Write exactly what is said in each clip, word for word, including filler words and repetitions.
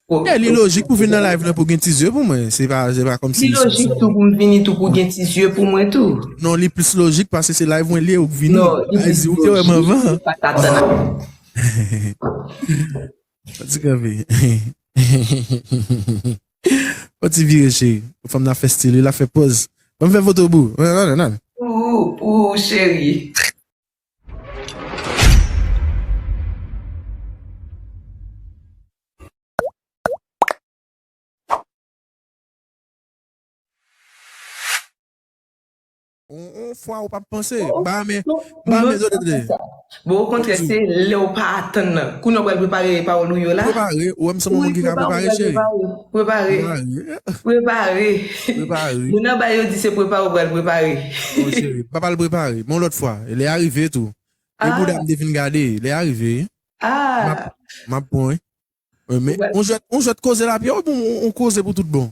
Ko- Yeah, li lojik pou vin nan live lan pou gen ti zye pou mwen. Se pa, se pa kòmsi Li lojik tou pou m vini tou pou gen ti zye pou mwen tou. Non, li plis lojik paske se live mwen li ye ou k vini. Non, li Ay, plis di ou te wè m lojik. Anvan. Li pa t ap tann. An ti kanpe. An ti vire cheri. Fanm nan fè stil, li la fè pòz. Ban m fè foto bou. Nan, nan, nan. Pou, pou cheri. On, on fwa ou p ap panse. Ba men, ba men, tande, tande. Bon, okontrè, se lè w pa atann nan. Kounye a w pral prepare pawòl ou yo la. Prepare, ou wè m sanble yon moun ki ka prepare, cheri. Prepare. Prepare. Prepare. Moun anba yo di se prepare w pral prepare. Non, cheri, m pa pral prepare. Yon lòt fwa, lè a rive tou. E bouda m te fin gade, lè a rive. M ap, m ap pran, wi. Wi, men on jwèt, on jwèt koze la, pi, ou bon, on koze pou tout bon.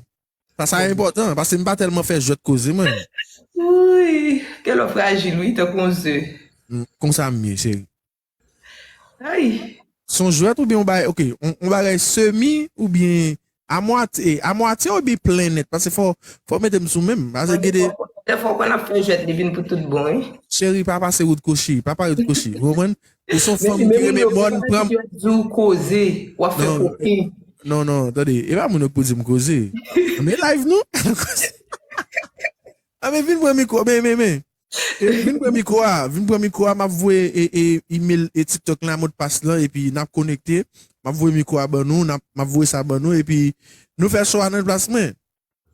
Sa, sa enpòtan, paske m pa tèlman fè jwèt koze, mwen. Wi, kè lò frajil, wi, tankou on ze. Mm, konsa m ye, cheri. Ay. Se on jwèt oubyen on bagay, ok, on, on bagay semi oubyen a mwatye, a mwatye oubyen plen nèt, paske fò, fò mete m sou menm. Paske gen de Dèfwa, dèfwa, ou konn ap fè jwèt, li vin pou tout bon, wi. Cheri, pa pase wout kochi, pa pase wout kochi, ou konprann? Ou se yon fanm ki renmen mòn, pran. Di w koze, w ap fè koken. Non, non, tande, e pa moun yo k pou di m koze. Men live nou. A, men vin pran mikwo, men, men, men. E, vin pran mikwo a, vin pran mikwo a, m ap voye, e, e, email e TikTok lan, modpas lan, epi n ap konekte. M ap voye mikwo a ban nou, n ap, m ap voye sa ban nou, epi nou fè show a nan plas mwen.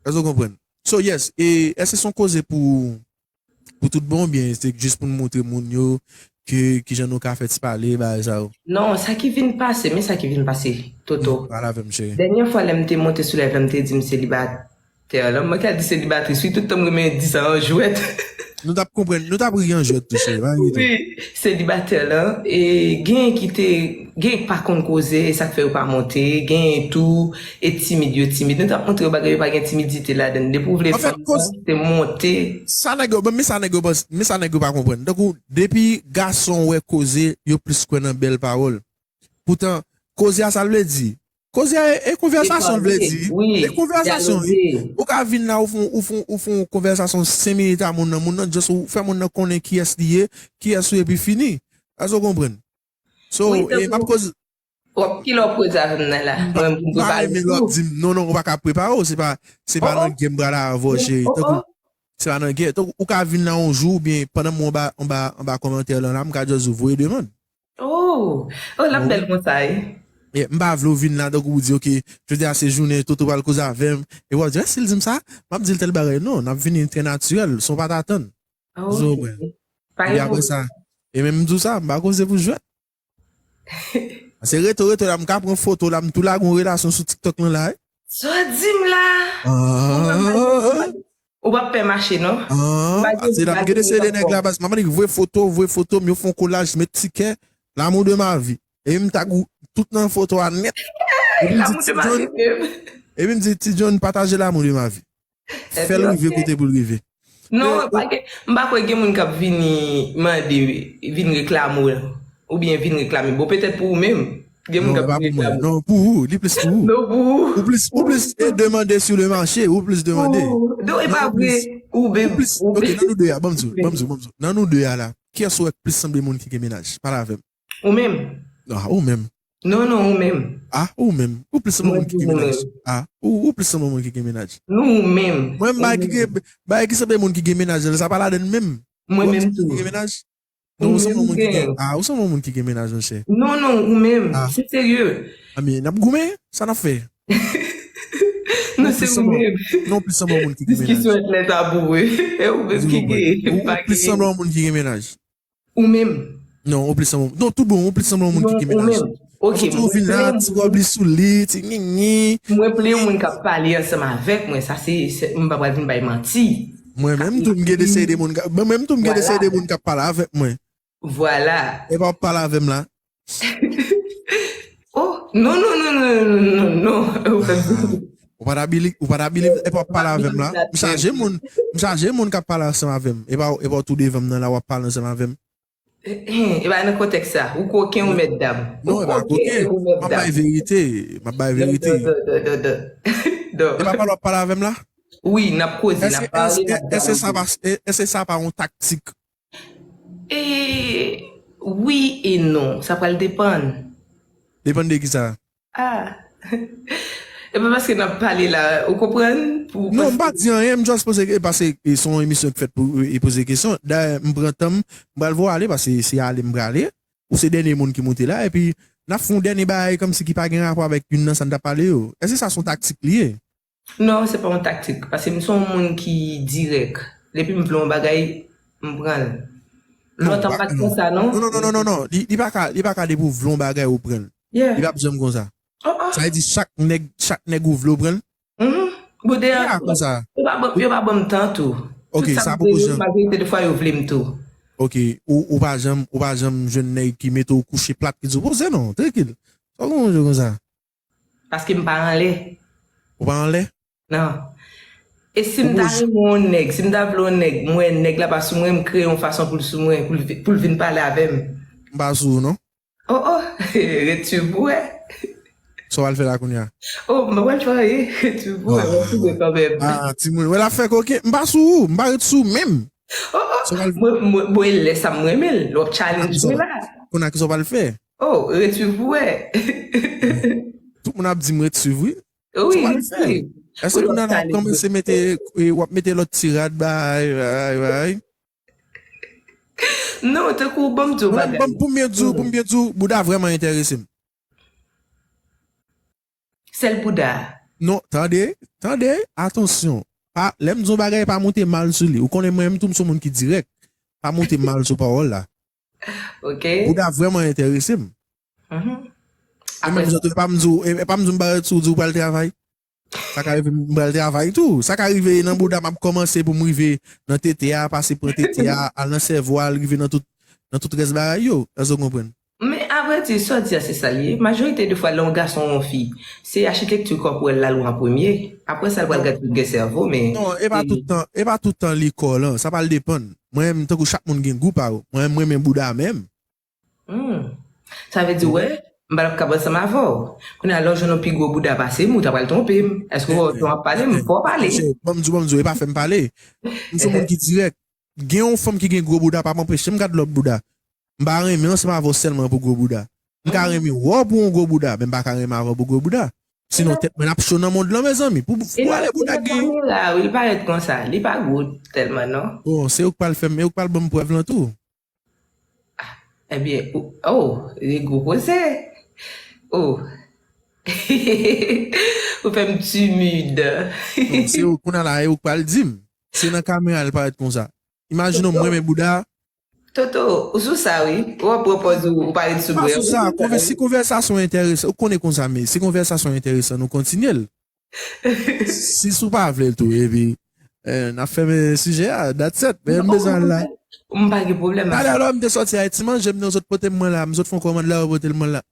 Èske w konprann? So, yes, e, èske se yon koze pou, pou tout bon, oubyen se jis pou n montre moun yo ke, kijan nou ka fè ti pale, bagay sa yo? Non, sa ki vin pase, men sa ki vin pase, Toto. Pale avè m, cheri. Dènyè fwa, lè m te monte sou live la, m te di m selibatè lan. Mwen ka di selibatris, wi, tout tan m renmen di sa an jwèt. Nou t ap konprann, nou t ap ri an jwèt tou, cheri, pa enkyete w. Wi, selibatè lan, e gen ki te, gen pa konn koze, e sa k fè yo pa monte, gen tou, e timid, yo timid. Nou t ap montre yo bagay, yo pa gen timidite ladan l. Depi w vle fanm, se monte. Sa nèg yo, men sa nèg yo panse, men sa nèg yo pa konprann. Tankou, depi gason wè koze, yo plis kwè nan bèl pawòl. Poutan, koze a sa l vle di? Koze a e, e konvèsasyon l vle di. Wi, e konvèsasyon, wi. Ou ka vin la, ou fon, ou fon, ou fon konvèsasyon senk minit a moun nan, moun nan, just ou fè moun nan konnen kiyès li ye, kiyès ou ye, epi fini. Èske w konprann? So, wi, e, m ap koze. W ap, kilè w ap koze avè m nan la? Mwen, m pa renmen lè w ap di m, non, non, ou pa ka prepare w, se pa, se pa nan gen m pral avè w, cheri. Tankou, se pa nan gen. Tankou, ou ka vin la yon jou, oubyen pandan m anba, anba, anba kòmantè lan la, m ka just voye demann. Oh, oh, l ap bèl konsa, wi. Yeah, m pa vle w vin la, tankou w di, ok, jodi a se jounen Toto pral koze avè m. E w ap di, èske l di m sa? M ap di l tèl bagay. Non, n ap vini trè natirèl, san w pa t atann. Ou konprann? Epi apre sa, e menm m di w sa, m pa koze pou jwèt. Se reto, reto la, m ka pran foto la, m tou lage yon relasyon sou TikTok lan la, wi. Sa w di m la? Ou p ap pè mache, non. Ah, se la m gen de seri de nèg la, baz. M ap mande voye foto, voye foto, m yo fè yon kolaj, met ti kè, l'amour de ma vie. E m tag ou tout nan foto a nèt. Epi m di, Ti John, epi m di, Ti John, pataje l'amour de ma vie. Fè l rive kote pou l rive. Non, pa gen, m pa kwè gen moun k ap vini mande, vin reklame w, oubyen vin reklame. Bon, petèt pou ou menm. Gen moun k ap vin reklame. Non, pou ou, li plis pou ou. Non, pou ou. Ou plis, ou plis, e, demande sur le marché, ou plis demande. Non, e pa vre. Ou menm, ou plis, ok, nan nou de a, ban m di w, ban m di w, ban m di w. Nan nou de a la, kiyès ou wè k plis sanble moun ki gen mennaj? Pale avè m. Ou menm. Ah, ou menm. Non, non, ou menm. Ah, ou menm. Ou plis sanble moun ki gen mennaj. Ah, ou, ou plis sanble moun ki gen mennaj. Non, ou menm. Mwen, bagay ki gen, bagay ki sanble moun ki gen mennaj, sa pa ladan l menm. Mwen menm tou. Ou gen mennaj? Non, ou sanble moun ki gen, ah, ou sanble moun ki gen mennaj, monchè. Non, non, ou menm. Se serye. A men, n ap goumen, sa n ap fè? Non, se ou menm. Non, ou plis sanble moun ki gen mennaj. Diskisyon èt lè tabou, wi. E ou menm ki gen. Ou plis sanble moun ki gen mennaj. Ou menm. Non, ou plis sanble. Non, tout bon, ou plis sanble yon moun ki gen mennaj. Ok, ou vin la, ti wòb li sou li, ti nini. Mwen vle yon moun k ap pale ansanm avèk mwen, sa se, se, m pa pral vin bay manti. Mwen menm tou, m gen de seri de moun k ap, mwen menm tou, m gen de seri de moun k ap pale avèk mwen. Vwala. E pa w ap pale avè m la. Oh, non, non, non. Ou pa ta bili-, ou pa ta believe, e pa w ap pale avè m la. M chaje moun, m chaje moun k ap pale ansanm avè m. E pa, e pa w tou devan m nan la, w ap pale ansanm avè m. E pa nan kontèks sa. Ou koken ou mèt dam. Non, e pa koken. Ou mèt dam. M ap bay verite. M ap bay verite. Non, non, non, non, non. E pa pale w ap pale avè m la? Wi, n ap koze, n ap pale, n ap dialoge. Èske sa pa yon taktik? E wi e non. Sa pral depann. Depann de ki sa? Ah. E pa paske n ap pale la, ou konprann? Non, m pa di anyen, m just poze, e paske se yon emisyon ki fèt pou e poze kesyon. Dayè, m pran tan m, m pral voye w ale, paske se ale m prale. Ou se dènye moun ki monte la, epi n ap fè yon dènye bagay kòmsi ki pa gen rapò avèk youn nan sa n t ap pale yo. Èske sa se yon taktik li ye? Non, se pa yon taktik, paske m se yon moun ki dirèk. Depi m vle yon bagay, m pran l. Lontan m pa t konsa, non. Non, non, non, non, non, non. Li, li pa ka, li pa ka depi w vle yon bagay ou pran l. Li p ap janm konsa. Sa vle di chak nèg, chak nèg ou vle ou pran l? Bouda, yo pa ban m tan tou. Ok, sa poko janm. Majorite de fwa yo vle m tou. Ok, ou, ou pa janm, ou pa janm jwenn nèg ki mete w kouche plat, ki di w poze non, trankil. Sa w konn jwe konsa? Paske m pa anlè. Ou pa anlè? Non. E si m ta renmen yon nèg, si m ta vle yon nèg, m wè nèg la pa sou mwen, m kreye yon fason pou l sou mwen, pou l vi-, pou l vin pale avè m. M pa sou ou non. Oh, oh, ret swiv pou wè. Sa w al fè la kounye a? Oh, m pa pral fè anyen, ret swiv pou wè, m ap swiv kanmenm. Ah, timoun, wè l ap fè koken, m pa sou ou, m pa ret sou ou menm. Oh, oh, mwen, mwen, mwen, lè sa m renmen l, l ap challenge mwen la. Kounye a kisa w pral fè? Oh, ret swiv pou wè. Tout moun ap di m ret swiv, wi. Wi, ret swiv. Èske kounye a w ap kòmanse mete, e, w ap mete lòt ti rad, bay, bay, bay? Non, tankou ban m di w bagay. Pou m byen di w, pou m byen di w, bouda vrèman enterese m. Sèl bouda. Non, tande, tande, atansyon. Pa, lè m di yon bagay, pa monte mal sou li. Ou konnen mwen menm tou, m se yon moun ki dirèk. Pa monte mal sou pawòl la. Ok. Bouda vrèman enterese m. E menm jan tou, e pa m di w, e, e pa m di w m pa ret sou w, di w pral travay. Sa ka rive m pral travay tou. Sa ka rive nan bouda m ap kòmanse pou m rive nan tete a, pase pran tete a, al nan sèvo a, al rive nan tout, nan tout rès bagay yo. Èske w konprann? Men avrèdi, sa w di a se sa l ye. Majorite de fwa, lè yon gason ou yon fi, se achitekti kòpòrèl la l wè an premye. Apre sa, l pral gade si l gen sèvo, men. Non, e pa tout tan, e pa tout tan li kò lan. Sa pral depann. Mwen menm, tankou chak moun gen gou pa yo. Mwen menm, mwen renmen bouda menm. Hmm. Sa vle di, wè, m pa t ap kab ansanm avè w. Kounye a, lè w jwenn yon pi gwo bouda pase m, ou ta pral twonpe m. Èske w wè w ap pale m? Fò w pale. Ban m di w, ban m di w, e pa fè m pale. M se yon moun ki dirèk. Gen yon fanm ki gen gwo bouda, pa anpeche m gad lòt bouda. M pa renmen ansanm avè w sèlman pou gwo bouda. M ka renmen wè w pou yon gwo bouda, men m pa ka renmen avè w pou gwo bouda. Sinon, tèt mwen ap cho nan mond lan, mezanmi. Pou, pou ale bouda k gen. Kamera, wi, li parèt konsa. Li pa gwo tèlman, non. Bon, se ou k pral fè m, e ou k pral ban m prèv lan tou. Ah, ebyen, ou, oh, li gwo koze. Oh. Ou fè m timid. Non, se ou, kounye a la, e ou k pral di m. Se nan kamera l parèt konsa. Imajine w, mwen renmen bouda. Toto, ou sou sa, wi. Ou ap pran pòz ou, ou pa ret sou mwen. Pa sou sa, konvè-, si konvèsasyon enteresan, ou konnen konsa, men si konvèsasyon enteresan, nou kontinye l. Si sou pa vle l tou, epi, eh, n ap fèmen sijè a, that's it. Men m bezwen al la. M pa gen pwoblèm ak sa. Talè lè m te sòti Ayiti, manje m nan, zòt pote m mwen la, m sot fè yon kòmand la, yo pote l mwen la.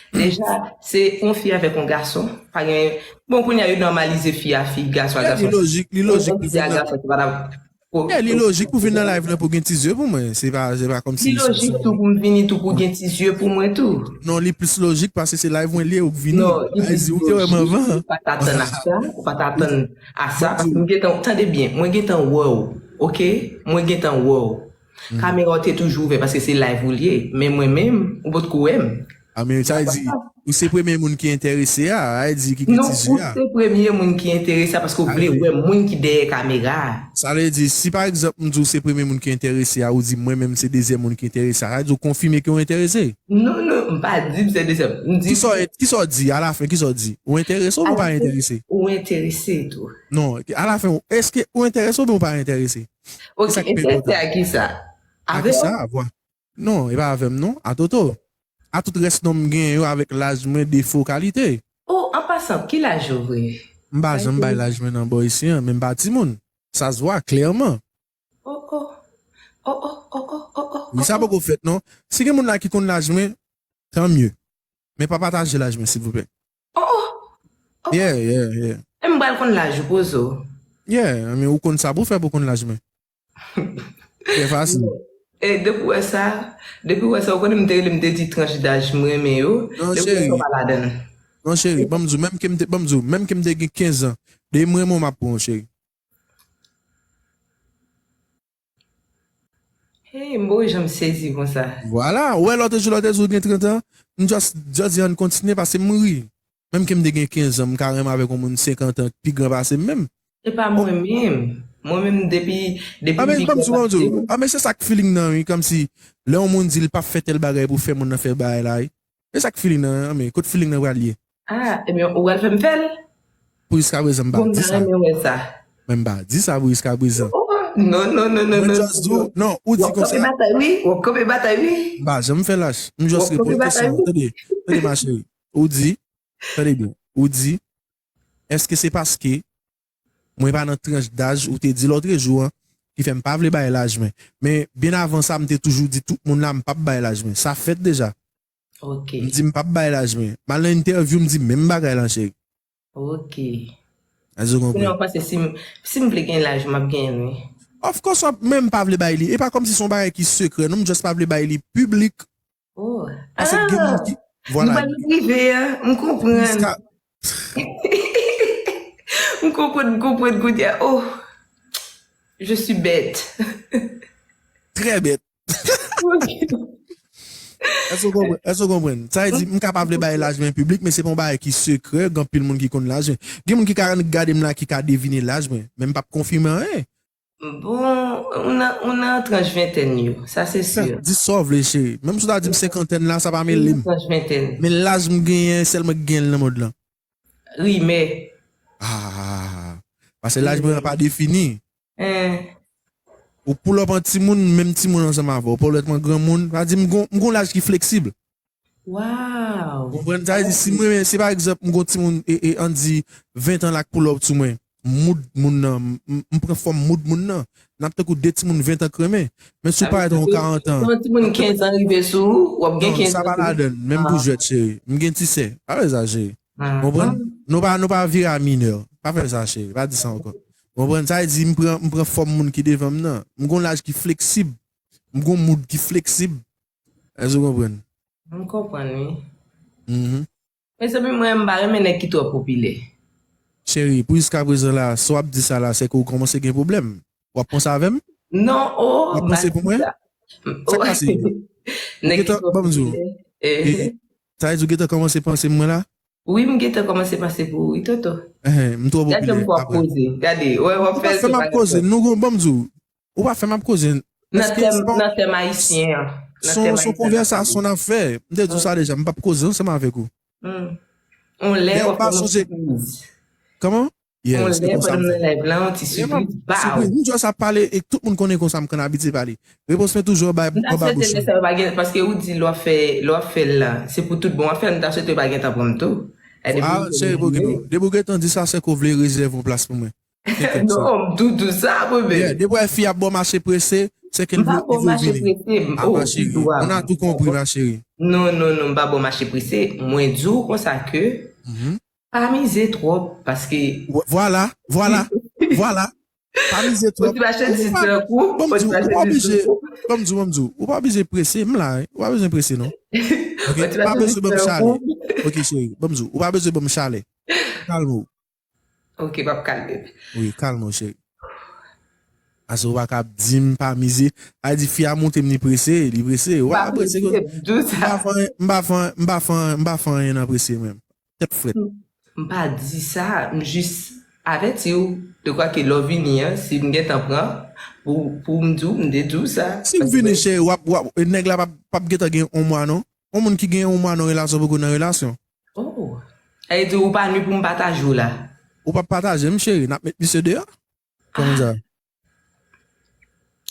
Deja, se yon fi avèk yon gason, pa gen, bon, kounye a, yo nòmalize fi a fi, gason a gason. Li lojik, li lojik pou vin nan. Gason, se pa ta. Yeah, li lojik pou vin nan live lan pou gen ti zye pou mwen. Se pa, se pa kòmsi. Li lojik tou pou m vini tou pou gen ti zye pou mwen tou. Non, li plis lojik paske se live mwen li ye ou k vini. Non, li plis lojik. Ou te wè m anvan. Ou pa t atann a sa, ou pa t atann a sa, paske m gentan, tande byen, mwen gentan wè w, ok? Mwen gentan wè w. Kamera w te toujou ouvè paske se live ou l ye, men mwen menm, ou potko wè m. Ah, men sa vle di, ou se premye moun ki enterese a, sa vle di ki gen ti zye a. Non, ou se premye moun ki enterese a paske w vle wè moun ki dèyè kamera a. Sa vle di, si pa egzanp, m di w se premye moun ki enterese a, ou di mwen menm se dezyèm moun ki enterese a, sa vle di w konfime ke w enterese? Non, non, m pa di m se dezyèm. M di. Kisa w, kisa w di alafen, kisa w di? Ou enterese oubyen ou pa enterese? Ou enterese tou. Non, alafen, èske ou enterese oubyen ou pa enterese? Ok, enterese a kisa? Avè w? A kisa? Non, e pa avè m non, a Toto. A tout rès nonm m genyen yo avèk laj mwen, defo, kalite. Oh, an pasan, ki laj ou vre? M pa janm bay laj mwen nan bò isi an, men m pa timoun. Sa se vwa, klèman. Oh, oh. Oh, oh, oh, oh, oh, oh. Wi, sa poko fèt non. Si gen moun la ki konn laj mwen, tan mye. Men pa pataje laj mwen, silvouplè. Oh, oh. Oh. Yeah, yeah, yeah. E m pral konn laj ou, poze w. Yeah, I mean, ou konn sa pou fè pou konn laj mwen. Trè fasil. E depi w wè sa, depi w wè sa, ou konnen m te rele, m te di tranch daj m renmen yo, depi w wè sa, w pa ladan l. Non, cheri, ban m di w, menm ke m te, ban m di w, menm ke m te gen kenz an, depi m renmen w, m ap pran w, cheri. Hey, m poko janm sezi konsa. Vwala, ou wè lòt jou, lòt jou, ou gen trant an, m just, just di ann kontinye, paske m ri. Menm ke m te gen kenz an, m ka renmen avèk yon moun senkant an, pi gran pase m menm. E pa mwen menm. Mwen menm, depi, depi m pi gran pase w. A, men se sa k feeling nan, wi, kòmsi, lè yon moun di l p ap fè tèl bagay pou fè moun nan fè bagay la, wi. E sa k feeling nan, men, kot feeling nan pral ye? A, ebyen, ou pral fè m fè l? Pou jiskaprezan, m pa di sa. Bon, m ta renmen wè sa. Men m pa di sa pou jiskaprezan. Oh, non, non, non, non, non. Mwen just di w, non, ou di konsa. W ap kanpe batay, wi. W ap kanpe batay, wi. M pa janm fè lach. M just reponn kesyon an. Tande, tande, ma chérie. Ou di, tande byen. Ou di, èske se paske mwen pa nan tranch daj ou te di lòtrejou an, ki fè m pa vle bay laj mwen. Men, byen avan sa, m te toujou di tout moun la, m p ap bay laj mwen. Sa fèt deja. Ok. M di m p ap bay laj mwen. M al nan entèvyou, m di menm bagay lan, cheri. Ok. Èske w konprann? Kounye a w panse si m, si m vle gen laj, m ap genyen l, wi. Of course, w ap, men m pa vle bay li. E pa kòmsi se yon bagay ki sekrè, non, m just pa vle bay li piblik. Oh. Paske gen moun ki, vwala. Nou pral prive a, m konprann. Prisca. M konprann, m konprann kounye a. Oh, je suis bête. Très bête. Èske w konprann? Èske w konprann? Sa vle di, m ka pa vle bay laj mwen piblik, men se pa yon bagay ki sekrè, gen anpil moun ki konn laj mwen. Gen moun ki ka gade m la, ki ka devine laj mwen, men m p ap konfime anyen. Bon, ou nan, ou nan tranch ventèn yo, sa se si. Di sa w vle, cheri. Menm si w ta di m senkantèn la, sa pa mele m. Tranch ventèn. Men laj m genyen, sèl mwen ki genyen l nan mond lan. Rimè. Ah, paske laj mwen an pa defini. Hein. Ou pull up an timoun, menm timoun ansanm avè w. Ou pull up an granmoun, sa vle di m gon, m gon laj ki fleksib. Wow. Ou konprann? Sa vle di, si mwen, si pa egzanp, m gon timoun, e, e, ann di, ven tan la k pull up sou mwen, mood moun nan, m, m, m pran fòm mood moun nan. N ap tankou de timoun ven tan k renmen. Men si w parèt yon karant an. Yon timoun kenz an rive sou ou, w ap gen kenz an. Non, sa pa ladan l. Menm pou jwèt, cheri. M gen ti sè. Pa fè sa, cheri. Konprann? Nou pa, nou pa vire a minè. Pa fè sa, cheri. Pa di sa ankò. Konprann? Sa vle di, m pran, m pran fòm moun ki devan m nan. M gon laj ki fleksib. M gon mood ki fleksib. Èske w konprann? M konprann, wi. Mhm. Mezanmi, mwen, m pa renmen nèg ki twò popilè. Cheri, pou jiskaprezan la, si w ap di sa la, se ke w kòmanse gen pwoblèm. W ap panse avè m? Non, oh, w ap panse pou mwen? Sa k pase? Nèg ki twò popilè. Ban m di w. E, e, sa vle di w gentan kòmanse panse mwen la? Wi, m gentan kòmanse panse pou ou, wi, Toto. Enhen, m twò popilè. Gade jan m fè w ap koze. Gade, wè, w ap fè l. Ou pa fè m ap koze, nou gon, ban m di w. Ou pa fè m ap koze. Nan tèm, nan tèm ayisyen an. Nan tèm ayisyen an. Se yon konvèsasyon n ap fè. M te di w sa deja, m p ap koze ansanm avèk ou. Hmm. On lè w ap fè yon sipriz. Kòman? Yes, se konsa m fè. On lè pandan m nan live la, yon ti sipriz, baw. Sipriz. M just ap pale e tout moun konnen konsa m konn abitye pale. Repons mwen toujou anba, anba bouch mwen. M ta swete lè sa yo pa gen, paske ou di lè w ap fè, lè w ap fè l la, se pou tout bon w ap fè l, m ta swete yo pa gentan pran m tou. Ah, cheri, pou gen non. Depi w gentan di sa, se ke w vle rezève yon plas pou mwen. Non, m tou di w sa, bebe. Yeah, depi w wè fi ap ba w mache prese, se ke l vle, li vle vini. M pa ba w mache prese, oh, ma chérie, on a tout compris, ma chérie. Non, non, non, m pa ba w mache prese. Mwen di w konsa ke pa mize twòp, paske... Vwala, vwala, vwala. Pa mize twòp. Ou pa oblije, ban m di w, ban m di w, ou pa oblije prese, m la, wi. Ou pa bezwen prese, non. Ok, pa bezwen ban m chalè. Ok, cheri, ban m di w, ou pa bezwen ban m chalè. Kalme w. Ok, m ap kalme m. Wi, kalme w, cheri. Ase ou pa ka ap di m pa mize. A di fi a montre m li prese, li prese. Ou pa prese. M pa fè, m pa fè, m pa fè, m pa fè anyen nan prese menm. Tèt frèt. M pa di sa, m jis avèti w de kwa ke lè w vini an, si m gentan pran, pou, pou m di w, m te di w sa. Si m vini, cheri, w ap, w ap, nèg la p ap, p ap gentan gen yon mwa, non. Yon moun ki gen yon mwa nan relasyon poko nan relasyon. Oh. Sa vle di ou pa ni pou m pataje w la. Ou p ap pataje m, cheri. N ap met misye deyò. Kòman sa?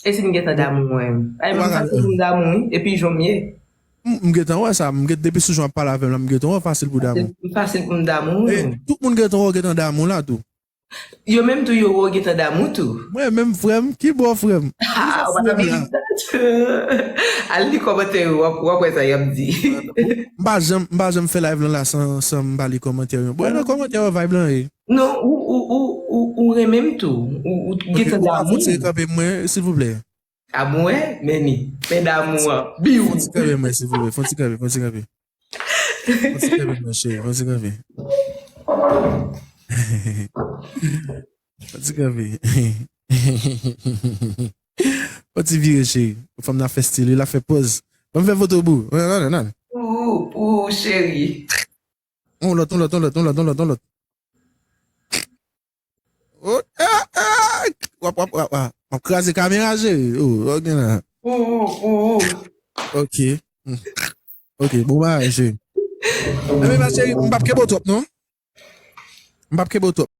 E si m gentan damou mwen menm? Ay, mwen fasil pou m damou, wi. Epi jan m ye. M, m gentan wè sa. M gen, depi sou jan w ap pale avè m la, m gentan wè w fasil pou damou. Fasil pou m damou, wi. E, tout moun gentan wè w gentan damou la tou. Yo menm tou, yo wè w gentan damou tou. Mwen menm, frè m, ki bò, frè m? Ah, ou pa ta bliye sa. Al li kòmantè yo, w ap, w ap wè sa y ap di. M pa janm, m pa janm fè live lan la san, san m pa li kòmantè yo. Bon, nan kòmantè yo, vibe lan ye. Non, ou, ou, ou, ou, ou renmen m tou. Ou, ou gentan damou. Ok, ou ka kontinye kanpe mwen, silvouplè? Amou, wi, men ni. Men damou an. Biw. Fon ti kanpe mwen, silvouplè. Fon ti kanpe, fon ti kanpe. Fon ti kanpe mwen, cheri. Fon ti kanpe. Fon ti kanpe. Fon ti vire, cheri. Fanm nan fè stil, li la fè pòz. Ban m fè foto pou ou. Nan, nan, nan. Pou, pou, cheri. On lòt, on lòt, on lòt, on lòt, on lòt, on lòt. Oh, ah, ah, wap, wap, wap, wap. M ap kraze kamera, cheri. Oh, ok la. Pou, pou, pou. Ok. Hmm. Ok, bon bagay, cheri. Ebyen, ma cheri, m p ap kenbe w twòp, non. M p ap kenbe w twòp.